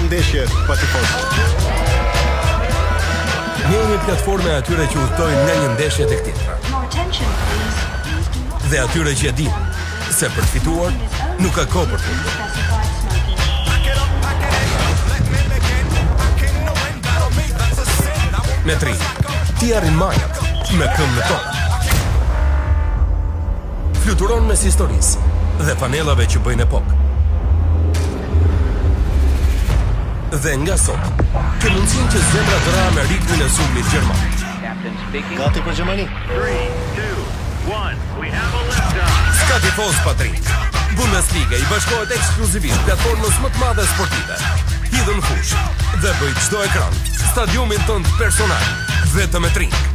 ndeshje pa tifoz. Ne jemi platforma e atyre që udhëtojnë nga një ndeshje tek tjetra. Dhe atyre që e dinë se për të fituar nuk ka kohë për të humbur. Me Tring, ti arrin majat me këmbë në tokë. Fluturon mes historisë dhe fanellave që bëjnë epokë. Dhe nga sot, ke mundësinë që zemra të rrahë me ritmin e sulmit gjerman. Gati për Gjermani. S'ka tifoz pa Tring. Bundesliga i bashkohet ekskluzivisht platformës më të madhe sportive. Hidhu në fushë dhe bëj çdo ekran stadiumin tënd personal vetëm me Tring.